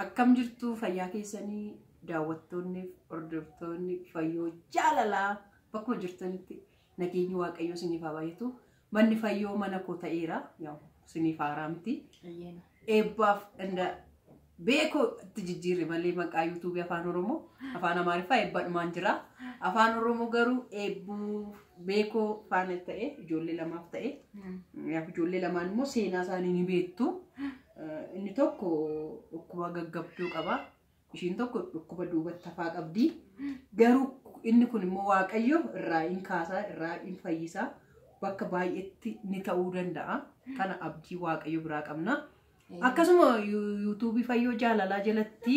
Akkam jirtu fayyaa keessanii daawwattoonni hordoftoonni Fayyoo Jaalalaa bakkuma jirtanitti nageenyi Waaqayyoo isiniif haa baay'atu. Manni Fayyoo mana koo ta'eera. Isiniif haaraa miti. Eebbaaf beekoo itti jijjiirre malee maqaa yuutuubii afaan Oromoo afaan Amaariffaa eebbaadhumaan jira. Afaan Oromoo garuu eebbuu beekoo faana ta'e ijoollee lamaaf ta'e. Ijoollee lamaan immoo seenaa isaanii ni beektu. Inni tokko dhukkuba gaggabduu qaba. Ishiin tokko dhukkuba duubatti hafaa qabdi. Garuu inni kun immoo Waaqayyo irraa hin kaasaa, irraa hin fayyisaa. Bakka baay'eetti ni ta'uu danda'a. Kana abdii Waaqayyo biraa qabna. Akkasuma yuutuubii Fayyoo Jaalalaa jalatti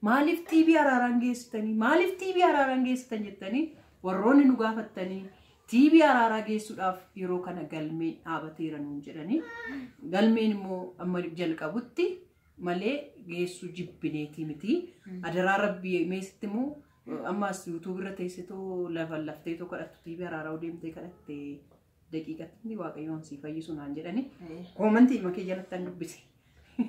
maaliif TV araaraan geessitanii? Maaliif TV araaraan geessitan jettanii warroonni nu gaafattanii TV araaraa geessuudhaaf yeroo kana galmeen dhaabateera nuun jedhanii. Galmeen immoo amma jalqabutti malee geessuu jibbineetii miti. Adaraa Rabbii meesitti immoo ammas yuutuubii irra teessitoo lafa lafteetoo kadhattu TV araaraa deemtee kadhatte daqiiqatti Waaqayyoon si fayyisu naan jedhani. Koomantii makee jalatti an dubbise.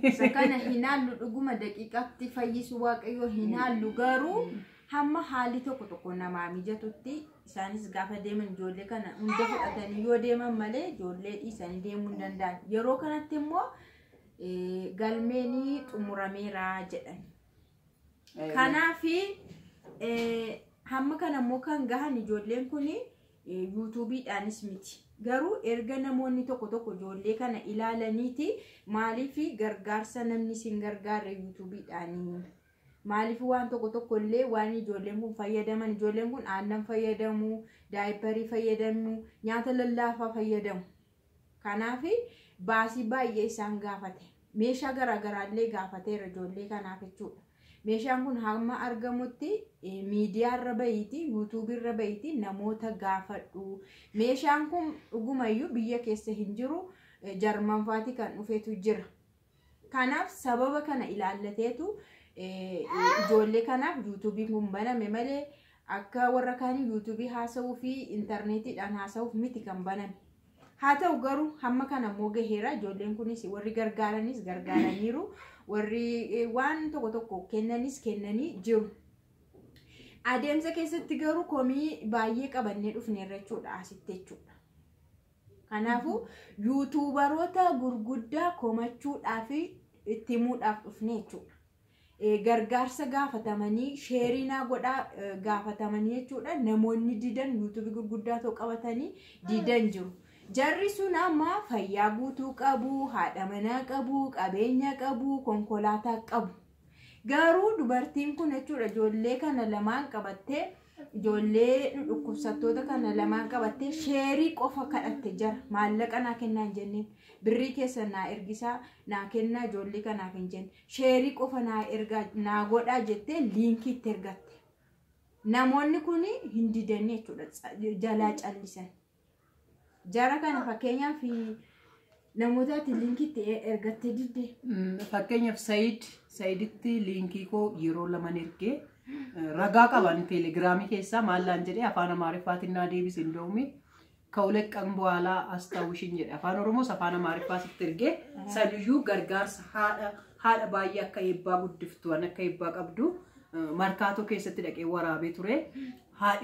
Isa kana hin haallu dhuguma daqiiqatti fayyisu Waaqayyo hin haallu garuu hamma haalli tokko tokko namaa mijatutti isaanis gaafa deeman ijoollee kana hunda fudhatanii yoo deeman malee ijoollee dhiisanii deemuu hin danda'an. Yeroo kanatti immoo galmeenii xumurameera jedhan. Kanaaf hamma kana immoo kan gahan ijoolleen kun yuutuubiidhaanis miti. Garuu erga namoonni tokko tokko ijoollee kana ilaalaniiti maaliif gargaarsa namni isin gargaarre yuutuubiidhaanii? Maaliif waan tokko tokko illee waan ijoolleen kun fayyadaman ijoolleen kun aannan fayyadamu, daayiparii fayyadamu, nyaata lallaafaa fayyadamu. Kanaaf baasii baay'ee isaan gaafate. Meeshaa garaagaraallee gaafateera ijoollee kanaaf jechuudha. Meeshaan kun hamma argamutti miidiyaarra bahiiti, yuutuubiirra bahiiti namoota gaafadhu. Meeshaan kun dhugumayyuu biyya keessa hin jiru, Jarmanfaati kan dhufetu jira. Kanaaf sababa kana ilaallateetu ijoollee kanaaf yuutuubiin kun baname malee akka warra kaanii yuutuubii haasa'uu fi intarneetiidhaan haasa'uuf miti kan baname. Haa ta'u garuu hamma kana immoo gaheera. Ijoolleen kunis warri gargaaranis gargaaraniiru. Warri waan tokko tokko kennanis kennanii jiru. Adeemsa keessatti garuu komii baay'ee qabannee dhufneerra jechuudha asitti jechuudha. Kanaafuu yuutuubaroota gurguddaa komachuudhaaf itti himuudhaaf dhufne jechuudha. Gargaarsa gaafatamanii sheerinaa godhaa gaafatamanii jechuudha. Namoonni didan yuutuubii gurguddaa ta'u qabatanii didan jiru. Jarri sun amma fayyaa guutuu qabu, haadha manaa qabu, qabeenya qabu, konkolaataa qabu. Garuu dubartiin kun jechuudha ijoollee kana lamaan qabattee ijoollee dhukkubsattoota kana lamaan qabattee sheerii qofa kadhatte jara. Maallaqa naa kennaa hin jenneen. Birrii keessa naa ergisaa naa kennaa ijoollee kanaaf hin jenne. Sheerii qofa naa ergaa naa godhaa jettee liinkii itti ergatte. Namoonni kun hin didanii jechuudha jalaa callisan. Jara kana fakkeenyaaf namoota ati liinkii itti ergattee didde. Fakkeenyaaf Sayiditti liinkii koo yeroo laman ergee ragaa qaban teelegiraamii keessaa maallaan jedhee afaan Amaariffaatiin naa deebise hin doomi. Ka'ulee qan bu'aalaa as ta'ushin jedhe afaan Oromoos afaan Amaariffaas itti ergee saniyyuu gargaarsa haadha baay'ee akka eebbaa guddiftu waan akka eebbaa qabdu markaatoo keessatti dhaqee waraabee ture.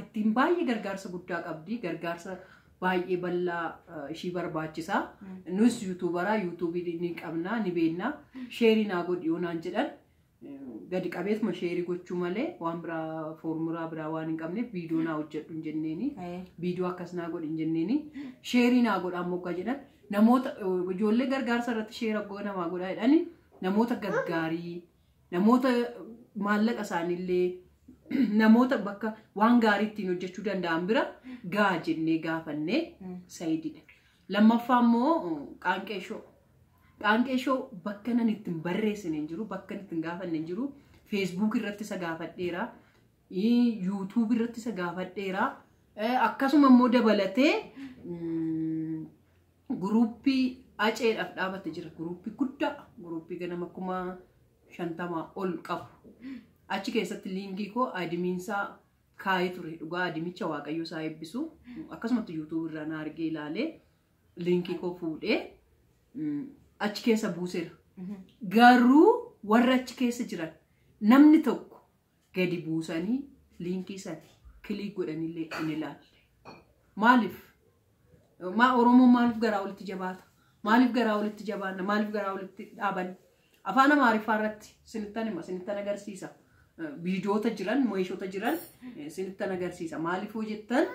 Ittiin baay'ee gargaarsa guddaa qabdi gargaarsa baay'ee bal'aa ishii barbaachisa. Nus yuutuubaraa yuutuubii ni qabna ni beekna sheerii naa godhi yoo naan jedhan gadi qabeetuma sheerii gochuu malee waan biraa foormulaa biraa waan hin qabneef viidiyoo naa hojjedhu hin jenneeni. Viidiyoo akkas naa godhi hin jenneeni. Sheerii naa godhaa moggaa jedhan namoota ijoollee gargaarsa irratti sheera namaa godhaa jedhani namoota gaggaarii namoota maallaqa isaaniillee namoota bakka waan gaarii ittiin hojjechuu danda'an bira gaa jennee gaafannee Sayididha. Lammaffaa immoo Qaanqeeshoo. Qaanqeeshoo bakka nan ittiin barreessine hin jiru, bakka ittiin gaafanne hin jiru. Feesbuuk irratti isa gaafadheera. Yuutuub irratti isa gaafadheera. Akkasuma immoo dabalatee guruuppii aceedhaaf dhaabate jira. Guruuppii guddaa, guruuppii ganama 50,000 ol qabu. Achi keessatti liinkii koo adimiinsaa kaayee ture. Dhugaa adimicha Waaqayyo isaa eebbisu. Akkasumatti yuutuub irraa na argee ilaalee liinkii koo fuudhee achi keessa buuseera. Garuu Warra achi keessa jiran namni tokko gadi buusanii liinkii sana click godhanillee hin ilaalle. Maaliif? Maa Oromoon maaliif garaa walitti jabaata? Maaliif garaa walitti jabaanna? Maaliif garaa walitti dhaabanna? Afaan Amaariffaa irratti sinittan hima, sinittan agarsiisa. Viidiyoota jiran, meeshota jiran sinittan agarsiisa. Maaliif hoo jettan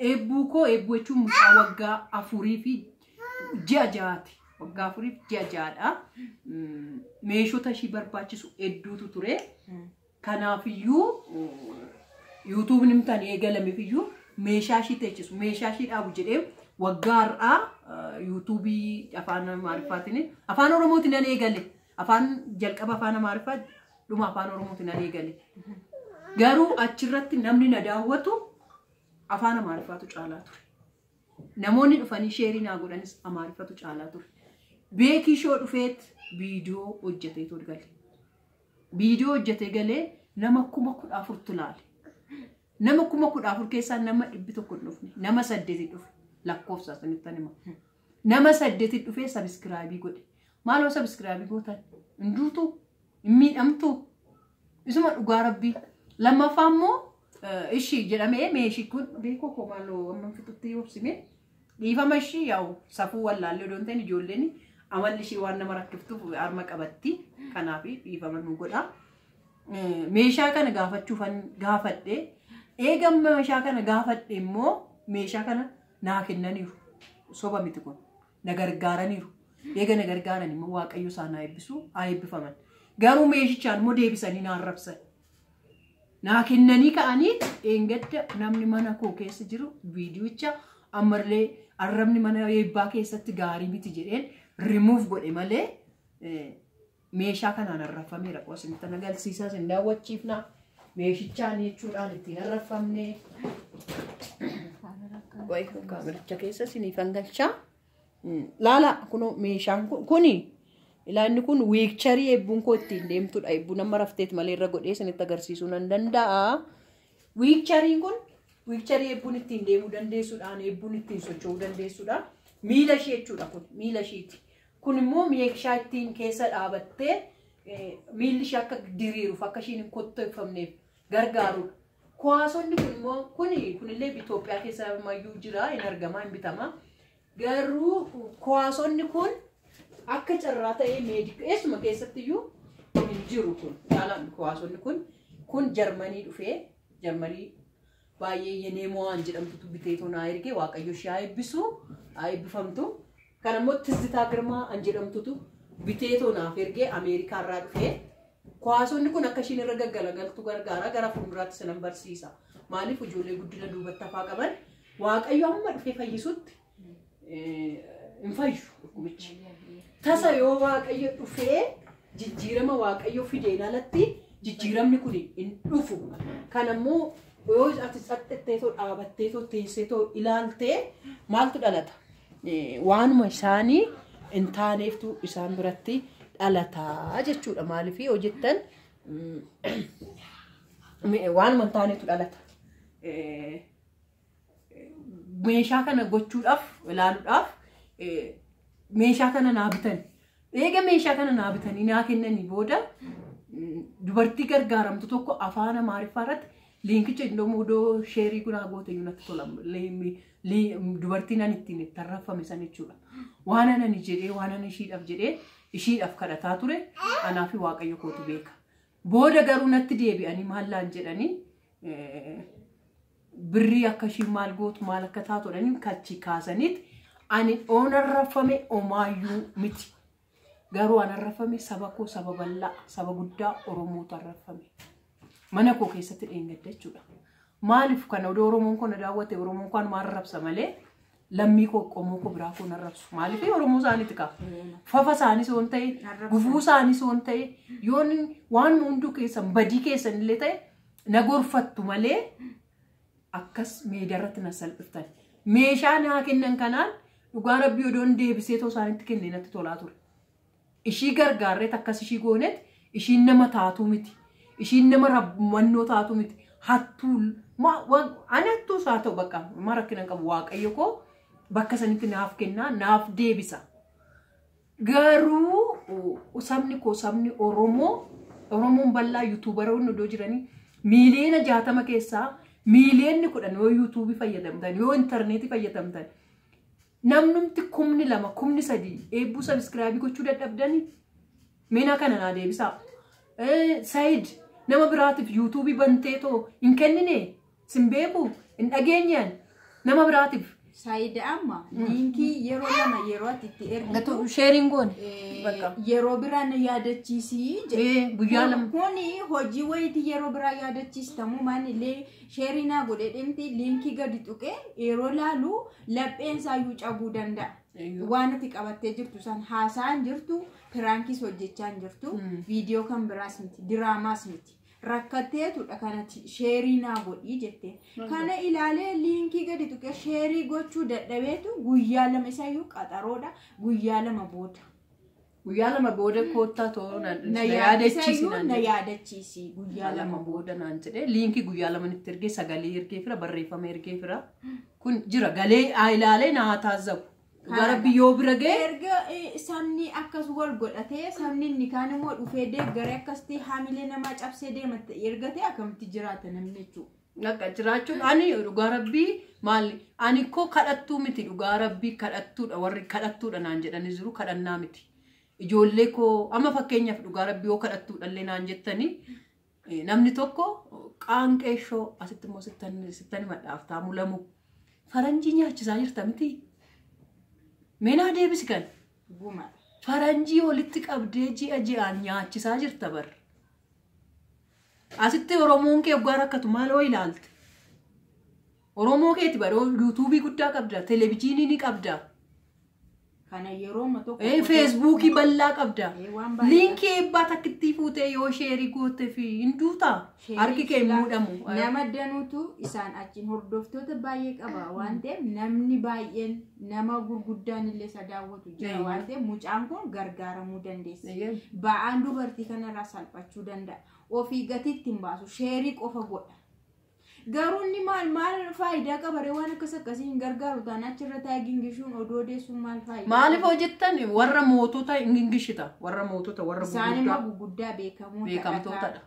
eebbuu koo eebbuu jechuun mucaa waggaa 4 fi ji'a 6ti. Waggaa 4 fi ji'a 6dha. Meeshota ishii barbaachisu hedduutu ture. Kanaafiyyuu yuutuubni himtan eegalameefiyyuu meeshaa ishii teechisu, meeshaa ishii dhaabu jedhee waggaa har'aa yuutuubii afaan Amaariffaatiin afaan Oromootiin nan eegale. Afaan jalqaba afaan Amaariffaa dhuma afaan Oromootiin nan eegale. Garuu achirratti namni na daawwatu afaan Amaariffaatu caalaa ture. Namoonni dhufanii sheerii naa godhanis Amaariffatu caalaa ture. Beekii shoo dhufeet viidiyoo hojjetee gale. Viidiyoo hojjetee galee nama 14,000 ilaale. Nama 14,000 keessaa nama 100 hin dhufne, nama 8 dhufe. Lakkoofsa sanittan hima. Nama 8 dhufee sabiskiraabii godhe. Maaloo sabiskiraabii gootan? Hin duutu? Hin miidhamtu? Isuma dhugaa rabbii. Lammaffaa immoo ishii jedhamee meeshii kun beekoo koo maaloo amma fixutti obsime dhiifama ishii yaa'u safuu wallaallee odoon ta'in ijoolleen amalli ishii waan nama rakkiftuuf harma qabatti. Kanaaf dhiifama nu godha. Meeshaa kana gaafachuufan gaafadhe. Eega meeshaa kana gaafadhe immoo meeshaa kana naa kennaniiru. Soba miti kun. Na gargaaraniiru. Eega na gargaaran immoo Waaqayyo isaan haa eebbisu, haa eebbifaman. Garuu meeshichaan immoo deebisanii na arrabsan. Naa kennanii ka'anii dheengadda namni mana koo keessa jiru viidiyicha ammallee arrabni mana eebbaa keessatti gaarii miti jedheen rimuuf godhe malee meeshaa kanaan arrabfameera. Qosinta agarsiisaa sin daawwachiifna. Meeshichaan jechuudhaan ittiin arrabfamne. Kaamericha keessa siniifan galchaa. Laala kunoo meeshaan kuni ilaalli kun wiikcharii eebbuun koo ittiin deemtudha. Eebbuun amma rafteet malee irra godhee isinitti agarsiisuu nan danda'a. Wiikchariin kun wiikcharii eebbuun ittiin deemuu dandeessuudhaan eebbuun ittiin socho'uu dandeessuudha. Miila ishee jechuudha kun miila isheeti. Kun immoo meeshaa ittiin keessa dhaabattee miilli ishee akka diriiruuf akka ishiin hin kottoofamneef gargaarudha. Kuwaasonni kun immoo kunillee Itoophiyaa keessa mayyuu jira hin argama hin bitama. Garuu kuwaasonni kun akka carraa ta'ee eessuma keessattiyyuu hin jiru kun. Caalaan kuwaasonni kun Jarmanii dhufee Jarmanii baay'ee Yeneemo'aan jedhamtutu biteetoo naa ergee Waaqayyo ishee haa eebbisu haa eebbifamtu. Kan immoo Tizzitaa Girmaa an jedhamtutu biteetoo naaf ergee Ameerikaarraa dhufee. Kuwaasonni kun akka ishiin irra gaggalagaltu gargaara gara fuulduraatti sanan barsiisa. Maaliif ijoollee guddina duubatti hafaa qaban Waaqayyo amma dhufee fayyisutti hin fayyu dhukkubichi. Tasa yoo Waaqayyo dhufee jijjiirama Waaqayyo fideen alatti jijjiiramni kun hin dhufu. Kan ammoo yoo ati xaxxatteetoo dhaabatteetoo teesseetoo ilaaltee maaltu dhalata? Waanuma isaanii hin taaneeftu isaan biratti dhalataa jechuudha. Maaliif yoo jettan waanuma hin taaneetu dhalata. Meeshaa kana gochuudhaaf ilaaluudhaaf meeshaa kana naa bitan. Eega meeshaa kana naa bitanii naa kennanii booda dubartii gargaaramtu tokko afaan Amaariffaa irratti liinkicha iddoo sheerii gunaa goote iyyuu natti tola. Dubartiin ani ittiin itti arrabfame san jechuudha. Waan ani jedhee waan ani ishiidhaaf jedhee ishiidhaaf kadhataa ture anaa fi Waaqayyo kootu beeka. Booda garuu natti deebi'anii maallaan jedhanii birrii akka ishiin maal gootu maal akka taatu jedhanii kachi kaasaniit ani oonarrafame omaayyuu miti. Garuu an arrafame saba koo saba bal'aa saba guddaa Oromootu arrafame. Mana koo keessatti dheengadda jechuudha. Maaliif kana odoo Oromoon kun daawwate Oromoon kun maal arrabsa malee lammii koo qomoo koo biraa koo arrabsu. Maaliif Oromoo isaaniiti kaa? Fafa isaanis yoon ta'e gufuu isaanis yoon ta'e yoon waan hunduu keessan badii keessan illee ta'e na gorfattu malee akkas meedaarratti na salphiftan. Meeshaa naa kennan kanaan dhugaa rabbii odoon deebisee too isaanitti kennee natti tolaa ture. Ishii gargaarreet akkas ishii goonet ishiin nama taatuu miti. Ishiin nama rammannoo taatuu miti. Hattuu ani hattuus haa ta'u bakka ma rakkina hin qabu Waaqayyo koo bakka sanitti naaf kennaa naaf deebisa. Garuu Sabni koo sabni Oromoo Oromoon bal'aa yuutuubaroonni iddoo jiranii 60 miiliyoona keessaa 10 miiliyoonni yoo yuutuubii fayyadamtan, yoo intarneetii fayyadamtan, namnumti 2,000, 3,000 eebbuu subscribe gochuu dadhabdanii meena kana naa deebisaa. Sayid nama biraatiif yuutuubii bantee too hin kennine, sin beeku, hin dhageenyaan nama biraatiif. Saayida amma liinkii yeroo lama yeroo ati itti ergitu Share goone. Yeroo biraa na yaadachiisii jedhe. Guyyaa 2. Kuni hojii wayitii yeroo biraa yaadachiistamu maanillee share naa godhee dhimti liinkii gadi tuqee yeroo laalu lapheen isaayyuu cabuu danda'a. Waan ati qabattee jirtu san haasa'an jirtu, prank hojjechaa hin jirtu, viidiyoo kan biraas miti, diraamaas miti. Rakkatteetudha kanatti share naa godhii jette. Kana ilaalee liinkii gadi tuqee share gochuu dadhabeetu guyyaa 2 isayyuu qaxaroodha, guyyaa 2 booda. Guyyaa 2 booda koottaa too na Na yaadachiisi naan na jedhe. Yaadachiisi guyyaa Guyyaa 2 2 booda naan jedhe. Liinkii guyyaa 2 nitti ergee, sagalee ergee fira, barreeffama ergee fira. Kun jira galee haa ilaalee naa haa taazzabu. Dhugaa Rabbi yoo bira ga'e. Erga sabni akkas wal godhatee, sabni inni kaan immoo dhufee deeggaree akkasitti haamilee namaa cabsee deema erga ta'e, akkamitti jiraata namni jechuudha? Akka jiraachuun ani dhugaa Rabbii maali, ani koo kadhattuu miti, dhugaa Rabbii kadhattuudha warri kadhattuudha naan jedhanii jiru, kadhannaa miti. Ijoollee koo amma fakkeenyaaf dhugaa Rabbii yoo kadhattuudhallee naan jettanii, namni tokko qaanqeeshoo asitti immoo sittan himadhaaf taamu lamu faranjii nyaachisaa jirta miti. Meenaa deebisi kan. Gumadha. Faranjii walitti qabdee ji'a ji'aan nyaachisaa jirta bar. Asitti Oromoon kee waggaa rakkatu maal hoo ilaalte? Oromoo keeti bar, yuutuubii guddaa qabda, televezyiinii ni qabda, Kana yeroo tokko. Feesbuukii bal'aa qabda. Waan baay'ee. Liinkii eebbaa takkittii fuutee yoo share goote fi hin duutaa? Harki kee hin muudhamu. Nama danuutu isaan achiin hordoftoota baay'ee qaba waan ta'eef, namni baay'een nama gurguddaan illee isa daawwatu jira waan ta'eef, mucaan kun gargaaramuu dandeessa. Ba'aan dubartii kanarraa salphachuu danda'a. Ofii gatiitti hin baasu, share qofa godha. Garuu inni maal maal faayidaa qaba ree? Waan akkas akkasii hin gargaaru taane, achirra taa'ee gingishuun, odoo odeessuun maal faayidaa? Maaliif hojjettan warra mootota hin gingishita? Warra mootota, warra Isaan immoo gurguddaa gurguddaa beekamoo beekamtootadha.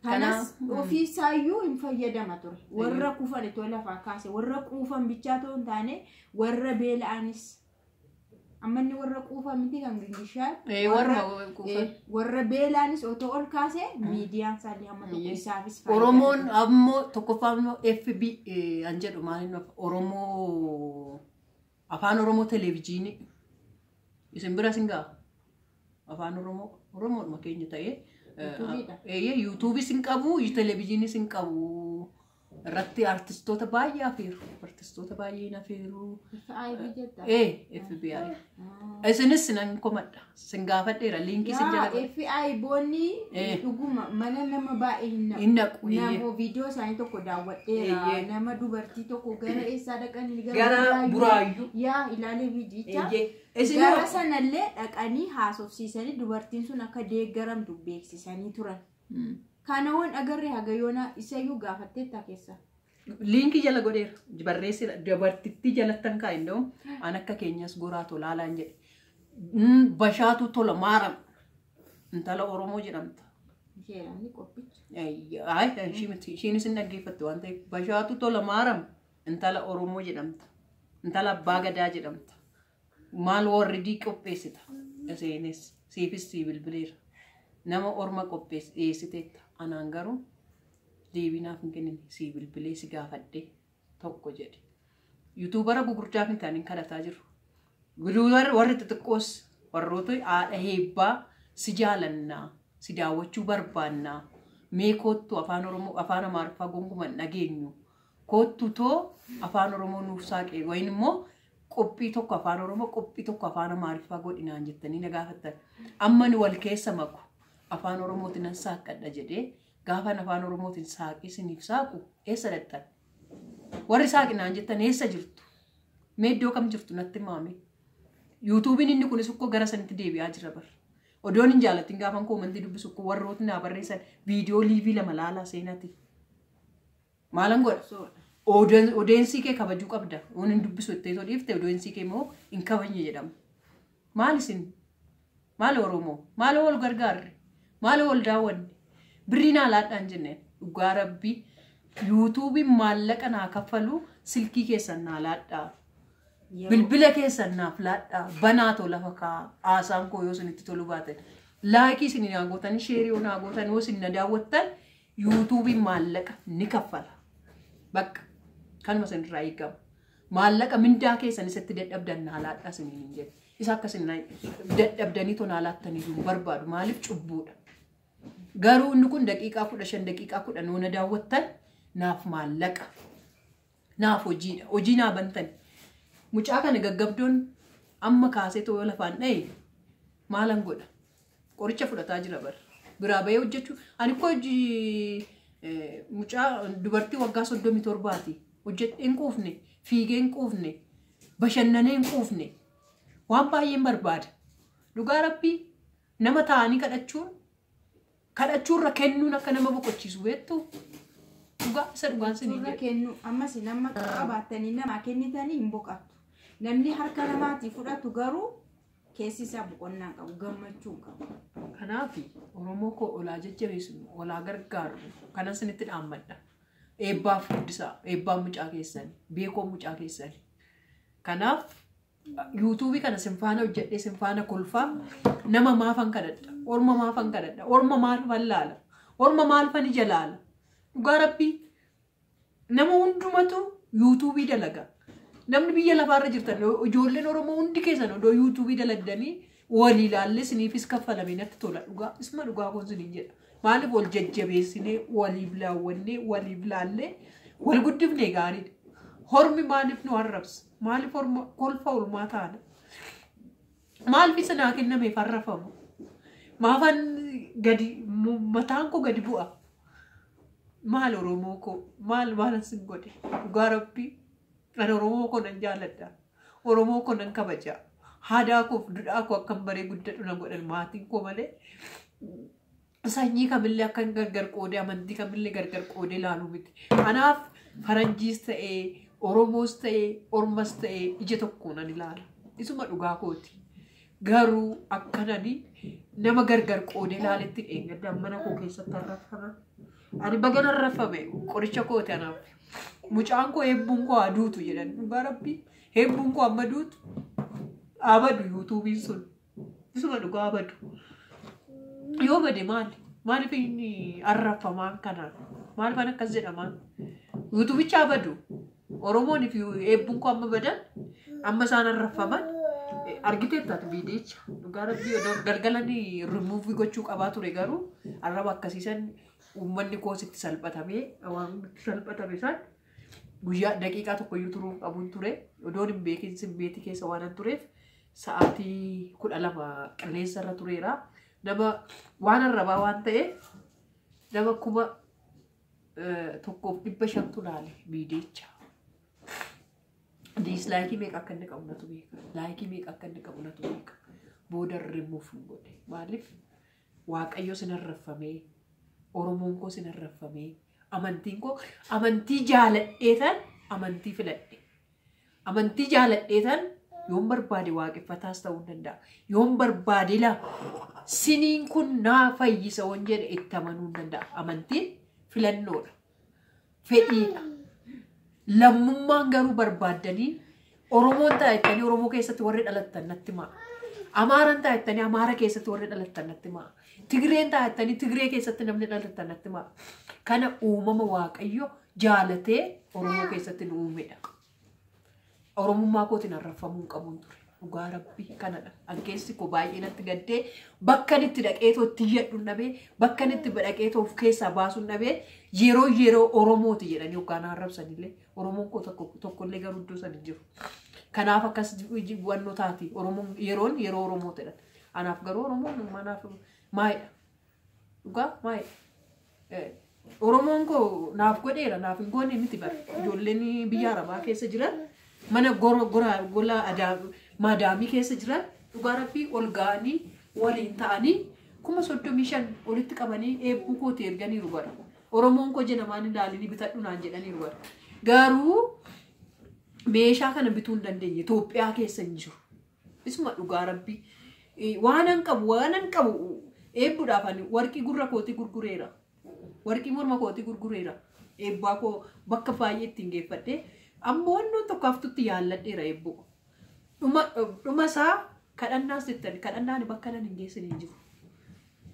Kanas Kanaaf, ofii isaayyuu hin fayyadama ture. Warra kufan itoo lafaa kaase, warra quufan bichaa ta'uu hin taane, warra beela'anis. Amma inni warra quufan miti kan gingishaa. Warra quufan. Warra beela'anis otoo ol kaase, miidiyaan isaallee hamma tokko isaafis faayidaa Oromoon qaba. ammoo tokkoffaa immoo FB an jedhu maal inni Oromoo afaan Oromoo televezyiinii isin bira sin ga'a, afaan Oromoo Oromoodhuma keenya ta'ee Yuutuubiidha. Eeyyee, yuutuubii sin qabu, televezyiinii sin qabu, irratti artistoota baay'ee afeeru, artistoota baay'ee afeeru. FIB jetta. FBI isinis nan komadha, sin gaafadheera, liinkii sin Yaa jala FI boonni dhuguma mana nama baay'ee hin naqu. Hin naqu, eeyyee. Nama viidiyoo isaanii tokko daawwadheera. Nama dubartii tokko gara eessaa dhaqanii? Gara Buraayyuu. Yaa, ilaalee viidiyicha. Eeyyee. Isin Gara sanallee dhaqanii haasofsiisanii dubartiin sun akka deeggaramtu beeksisanii turan. Kana waan agarree hagayoona isayyuu gaafatteetta keessa. Liinkii jala godheera. Barreessira. Dubartittii jalattan kaa'e indoo an akka keenyas goraa tolaalaan jedhe. Bashaatu Tola Maaram. Intala Oromoo jedhamta. Isheedhaan qophicha. Ay, ishii miti. Ishiinis hin dhaggeeffatte waan ta'eef. Bashaatu Tola Maaram intala Oromoo jedhamta. Intala Abbaa Gadaa jedhamta. Maal warri qopheessita? Isheenis siifis sii bilbileera. Nama orma qopheesse dhiyeessiteetta. Anaan garuu deebii naaf hin kennine, sii bilbilee si gaafadhe tokko jedhe. Yuutuubara gurguddaa fi ta'anii kadhataa jiru. Warri warri xixiqqoos, warroota haadha heebbaa si jaalannaa, si daawwachuu barbaannaa, mee koottu, afaan Oromoo afaan Amaariffaa gonkumaa hin dhageenyu. Koottu too afaan Oromoo nuuf saaqee, wayin immoo qophii tokko afaan Oromoo, qophii tokko afaan Amaariffaa godhinaan jettanii na gaafattan. Amma ni wal keessa maku, afaan Oromootiin nan saaqqadha jedhee gaafan afaan Oromootiin saaqee isiniif saaqu eessa dhaqxan? Warri saaqinaan jettan eessa jirtu? Mee iddoo kam jirtu natti maame? Yuutuubiin inni kunis ukkoo gara sanitti deebi'aa jira bar. Odoon hin jaalattin gaafan comment dubbisu ukkoo warrootni naa barreessan viidiyoo live lama laalaa seenati. Maalan godha? Audience kee kabajuu qabda. Waan hin dubbisu ittee too dhiifte, audience kee immoo hin kabajne jedhama. Maal isin? Maal Oromoo? Maal wal gargaarre? Maal wal daawwanne? Birrii naa laadhaan jenneen. Dhugaa Rabbii yuutuubiin maallaqa naa kaffalu silkii keessan naa laadhaa. Bilbila keessan naaf laadhaa. Banaa too lafa kaa'a. Haasaan koo yoo isinitti tolu baatan. Laayikii isin naa gootan, sheerii yoo naa gootan, yoo isin na daawwattan yuutuubiin maallaqa ni kaffala. Bakka kanuma isinirraa eegama. Maallaqa mindaa keessan isatti dadhabdan naa laadhaa isiniin hin jedhe. Isa akka isin dadhabdanii too naa laattaniyyuu hin barbaadu. Maaliif cubbuudha. Garuu inni kun daqiiqaa 15 daqiiqaa 10 yoo na daawwattan naaf maallaqa. Naaf hojiidha. Hojii naa bantan. Mucaa kana gaggabdoon amma kaasee too yoo lafaan dha'e maalan godha? Qoricha fudhataa jira bara. Biraa bahee hojjechuu. Ani koo hojii mucaa dubartii waggaa 37ti. Hojjedhee hin quufne, fiigee hin quufne, bashannanee hin quufne. Waan baay'een barbaada. Dhugaa Rabbii nama taa'anii kadhachuurra kennuun akka nama boqochiisu beektu. Dhugaa isa dhugaan sinii Suurra jedha. kennu ammas nama qabaattanii namaa kennitanii hin boqattu. Namni harka namaatii fudhatu garuu keessi isaa boqonnaa qabu, gammachuu hin qabu. Kanaaf Oromoo koo olaa jajjabeessinu, olaa gargaaru kanan isinitti dhaammadha. Eebbaaf guddisaa, eebbaan mucaa keessani, beekoon mucaa keessani. Kanaaf yuutuubii kana sin faana hojjedhee sin faana kolfaa nama maafan kadhadha, orma maafan kadhadha, orma maalfan laala, orma maalfan ija laala. Dhugaa Rabbii nama hundumatu yuutuubii dalaga. Namni biyya lafaarra jirtan ijoolleen Oromoo hundi keessan odoo yuutuubii dalagdanii walii ilaallee isiniifis kaffalamee natti tola. Dhugaa isuma dhugaa kun isiniin jedha. Maaliif wal jajjabeessinee waliif laawwannee waliif laallee wal guddifnee gaariidha. Hormi maaliif nu arrabsa? Maaliif horma kolfa olmaa taana? Maaliif isa naa kennameef arrafamu? Maafan gadi mataan koo gadi bu'a? Maal Oromoo koo maal maalan sin godhe? Dhugaa Rabbii ani Oromoo koo nan jaaladha. Oromoo koo nan kabaja. Aadaa koo fi duudhaa koo akkan baree guddadhu na godhan maatiin koo malee sanyii kamillee akkan gargar qoodee amantii kamillee gargar qoodee ilaaluu miti. Anaaf faranjiis ta'ee Oromoos ta'ee Ormas ta'ee ija tokkoon nan ilaala. Isuma dhugaa kooti. Garuu akkanani nama gargar qoodee ilaaletti dheengadda mana koo keessatti arrafame. Ani baga arrafame qoricha kooti anaaf. Mucaan koo eebbuun koo haa duutu jedhan dhugaa Rabbii. Eebbuun koo amma duutu abadu yuutuubiin sun. Isuma dhugaa abadu. Yoo bade maali? Maaliif inni arrafamaan kanaan? Maaliif akkas jedhamaan? Yuutuubicha abadu. Oromoon fi eebbuun koo amma badan amma isaan arrafaman argiteetta ati viidiyicha. Dhugaa Rabbii odoo galgalanii rimuuvii gochuu qabaa ture garuu arraba akkasiisan uummanni koos itti salphatamee waan itti salphatame san guyyaa daqiiqaa tokkoyyuu turuu hin qabuun ture. Odoon hin beekin simmeetii keessa waan tureef sa'aatii 12 qilleensa irra tureera. Nama waan arrabaa waan ta'eef nama 1500tu laale viidiyicha. Diislaayikii meeqa akka inni qabu natu beeka. Laayikii meeqa akka inni qabu natu beeka. Booda rimuuf hin godhe. Maaliif? Waaqayyo sin arrafamee, Oromoon koo sin arrafamee, amantiin koo amantii jaaladheetan amantii filadhe. Amantii jaaladheetan yoon barbaade waaqeffataas ta'uu danda'a. Yoon barbaade laa siniin kun naa fayyisa waan jedhe itti amanuu hin danda'a. Amantiin filannoodha. Fedhiidha. Lammummaan garuu barbaaddanii Oromoon ta'a jettanii Oromoo keessatti warri dhalattan natti himaa. Amaaraan ta'a jettanii Amaara keessatti warri dhalattan natti himaa. Tigreen ta'a jettanii Tigree keessatti namni dhalattan natti himaa. Kana uumama Waaqayyo jaalatee Oromoo keessatti nu uumedha. Oromummaa kootiin arrafamuu hin qabuun ture. Dhugaa Rabbii kanadha. An keessi koo baay'ee natti gaddee bakka inni itti dhaqeetoo itti iyyadhu hin dhabee bakka inni itti dhaqeetoo of keessaa baasuu hin dhabee yeroo yeroo Oromooti jedhanii hoggaan arrabsanillee Oromoon koo tokkollee garuu iddoo san hin jiru. Kanaaf akkas hubannoo taati. Oromoon yeroon yeroo Oromoo jedhan. Anaaf garuu Oromoon manaaf maayidha. Dhugaa maayidha. Oromoon koo naaf godheera naaf hin goone miti bara. Ijoolleen biyya Arabaa keessa jiran mana gola maadaamii keessa jiran dhugaa Rabbii ol ga'anii waliin ta'anii 35,000 olitti qabanii eebbuu kooti erganiiru bara. Oromoon koo jedhamaan ilaalanii bitadhu naan jedhaniiru bara. Garuu meeshaa kana bituu hin dandeenye Itoophiyaa keessa hin jiru. Isuma dhugaa Rabbii. Waanan qabu waanan qabu eebbuudhaaf ani warqii gurra kootii gurgureera. Warqii morma kootii gurgureera. Eebbaa koo bakka baay'ee ittiin geeffadhee amma wannoon tokko haftutti yaalladheera eebbuu. Dhuma isaa kadhannaas jettani kadhannaan bakka nan hin geessine hin jiru.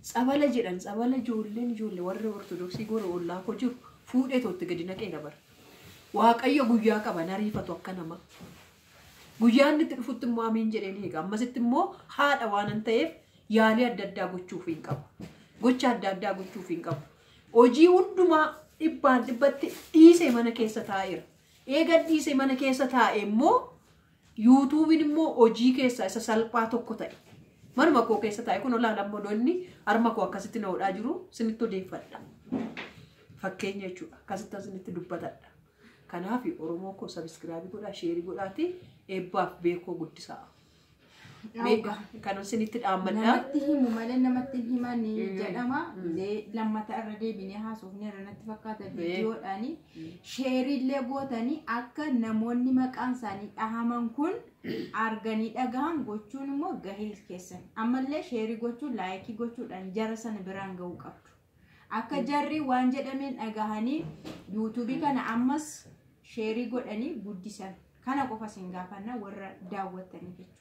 Tsabala jedhan tsabala ijoolleen ijoollee warri ortodoksii gora ollaa koo jiru fuudhee tootti gadi naqeera bara. Waaqayyo guyyaa qaba nariifatu akka nama. Guyyaan inni itti dhufutti immoo amiin jedheen eega. Ammasitti immoo haadha waanan ta'eef yaalii adda addaa gochuuf hin qabu. Gocha adda addaa gochuuf hin qabu. Hojii hundumaa dhibbaan dhibbatti dhiisee mana keessa taa'eera. Eega dhiisee mana keessa taa'e immoo yuutuubiin immoo hojii keessaa isa salphaa tokko ta'e. Manuma koo keessa taa'e kun olaanaa modoonni harma koo akkasitti na hodhaa jiru sinitti odeeffadha. Fakkeenya jechuudha. Akkasitti sinitti dubbatadha. Kanaaf Oromoo koo sabiskiraabii godhaa, sheerii godhaati eebbaaf beekoo guddisaa. Kanan sinitti dhaammadha. Namatti himu malee namatti hin himan jedhama. Lammata irra deebinee haasofne irra natti fakkaata viidiyoodhaani. Sheerillee gootanii akka namoonni maqaan isaanii dhahaman kun arganii dhagahan gochuun immoo gahee keessan. Ammallee sheerii gochuun laayikii gochuudhaan jara sana biraan gahuu qabdu. Akka jarri waan jedhameen dhagahanii yuutuubii kana ammas sheerii godhanii guddisan. Kana qofa isin gaafanna warra daawwattanii jechuudha.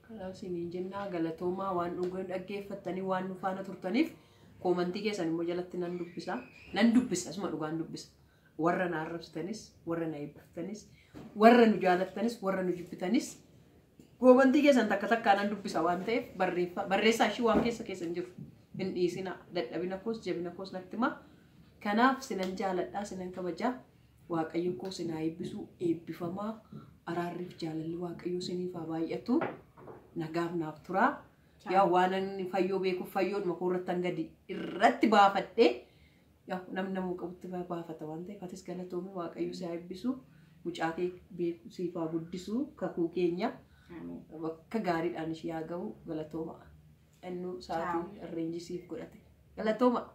Kanaaf isiniin jennaa galatoomaa waan dhugan dhaggeeffattanii waan nu faana turtaniif koomantii keessan immoo jalatti nan dubbisa. Nan dubbisa asuma dhugaan dubbisa. Warra na arrabsitanis, warra na eebbiftanis, warra nu jaalattanis, warra nu jibbitanis koomantii keessan takka takkaa nan dubbisa waan ta'eef barreessaa ishii waan keessa keessan jiru hin dhiisina. Dadhabina koos jabina koos natti hima. Kanaaf sinan jaaladhaa sinan kabajaa. Waaqayyo koo sinaa eebbisu eebbifamaa araarriif jaalalli waaqayyo siniif haa baay'atu. Nagaaf naaf turaa. Yaa waan inni fayyoo beekuuf fayyoodhuma koo irratti gadi irratti baafadhee yaa namni namuu qabutti baafata waan ta'eef atis galatoomi waaqayyo si haa eebbisu mucaa kee beeku siif haa guddisu kakuu keenya bakka gaariidhaan ishee haa ga'u galatooma. Innuu sa'aatii arreenjii siif godhate galatooma.